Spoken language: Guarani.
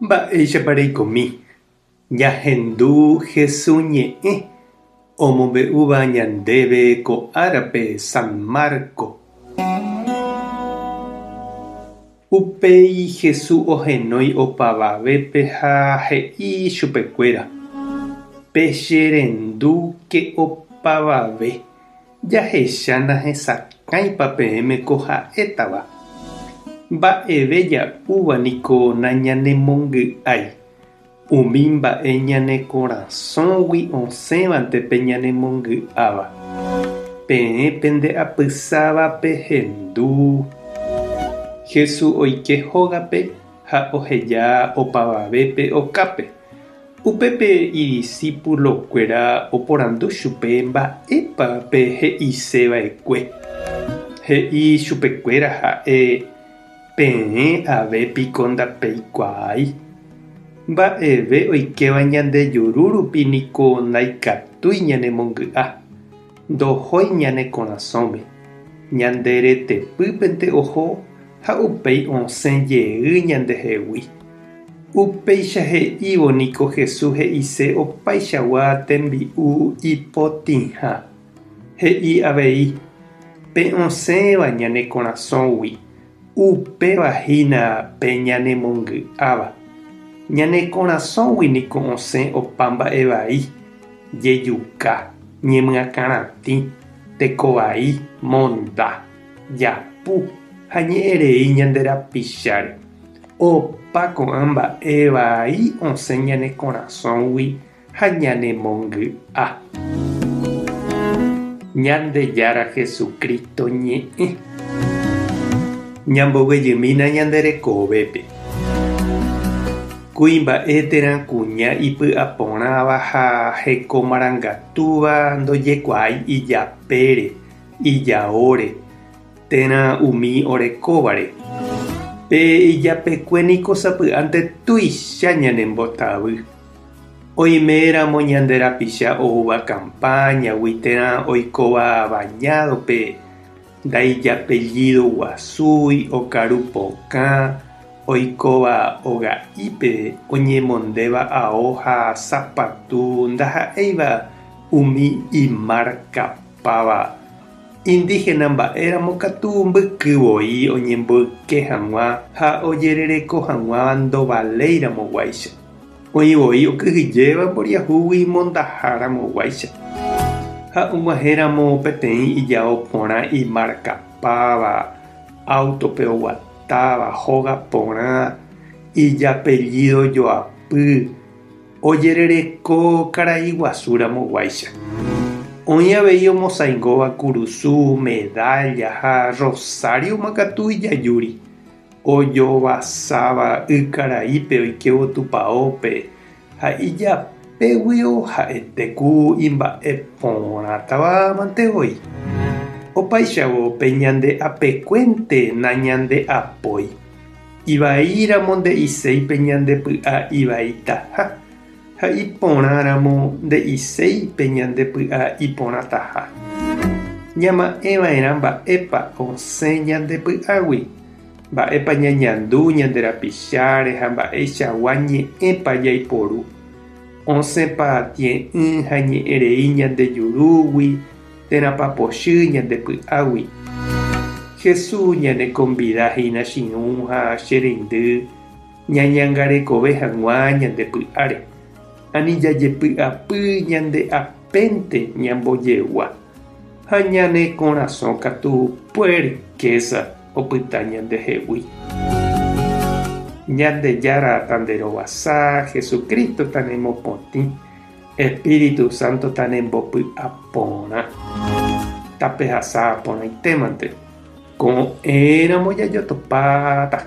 Mba'éichapa reikomi? Ñahendu Hesu ñe'ẽ omombe'úva ñandéve ko árape San Marco. Upéi Hesu ohenói opavavépe ha he'i chupekuéra, Pecherendúke opavave. Jahecha nahesakãipa peẽme ko ha'étava. Mba'eve ja'úva niko nañanemongy'ái. Umi mba'e ñane korasõgui osẽvante pe ñanemongy'áva. Peẽ pende apysáva pehendu. Jesús oike hógape ha oheja opavavépe okápe. Upépe idisípulokuéra oporandu chupe mba'épa pe he'ise va'ekue. He'i chupekuéra ha'e, Peẽ ave piko ndapeikuaái? Mba'eve oikéva ñande juru rupi niko ndaikatúi ñanemongy'a, ndohói ñane korasõme, ñande retepýpente oho ha upéi osẽ jey ñandehegui. Upéicha he'ívo niko Jesús he'ise opaichagua tembi'u ipotĩha. He'i avei, Pe osẽva ñane korasõgui, upéva hína pe ñanemongy'áva. Ñane korasõgui niko osẽ opa mba'e vai, jejuka, ñemyakãratĩ, tekovai, monda, japu ha ñe'ẽrei ñande rapicháre. Opa ko'ã mba'e vai osẽ ñane korasõgui ha ñanemongy'a. Ñandejára Jesucristo ñe'ẽ. Ñamboguejymína ñande rekovépe. Kuimba'e térã kuña ipy'aporãva ha hekomarangatúva ndojekuaái ijapére, ijaóre, térã umi orekóvare. Pe ijapekue niko sapy'ánte tuicha ñanembotavy. Oiméramo ñande rapicha oúva kampáñagui térã oikóva bañádope, ndaijapellído guasúi, okaru pokã, oikóva oga'ípe, oñemondéva ao ha sapatu ndaha'éiva umi imarkapáva. Indígena mba'éramo katu mbyky voi oñemboyke hag̃ua ha ojerereko hag̃ua ndovaléiramoguáicha. Oĩ voi okyhyjéva mboriahúgui mondaharamoguáicha. Ha og̃uahẽramo peteĩ ijao porã imarkapáva, áutope oguatáva, hóga porã, ijapellído joapy, Ojerereko karai guasu ramoguáicha. Oĩ avei omosaingóva kurusu, medálla ha rrosárioma katu ijajúri, ojovasáva ykaraípe oikévo tupaópe ha ijapéguio ha'ete ku imba'e porãtava mante voi. Opáichavo pe ñande apekuénte nañande'apói. Ivaíramo nde'iséi pe ñande py'a ivaitaha, ha iporãramo nde'iséi pe ñande py'a iporãtaha. Ñama'ẽva'erã mba'épa osẽ ñande py'águi, mba'épa ñañandu ñande rapicháre ha mba'eichagua ñe'ẽpa jaiporu. Osẽpa tie'ỹ ha ñe'ẽrei ñande jurúgui térãpa pochy ñande py'águi. Jesús ñanekonvida hína chirũ ha che reindy ñañangarekove hag̃ua ñande py'áre. Ani jajepy'apy ñande apénte ñambojegua ha ñane korasõ katu puerkésa opyta ñandehegui. Ñandejára tanderovasa, Jesucristo tanemopotĩ. Espíritu Santo tanembopy'aporã. Tapehasa porãitémante. Ko'ẽramo jajotopáta.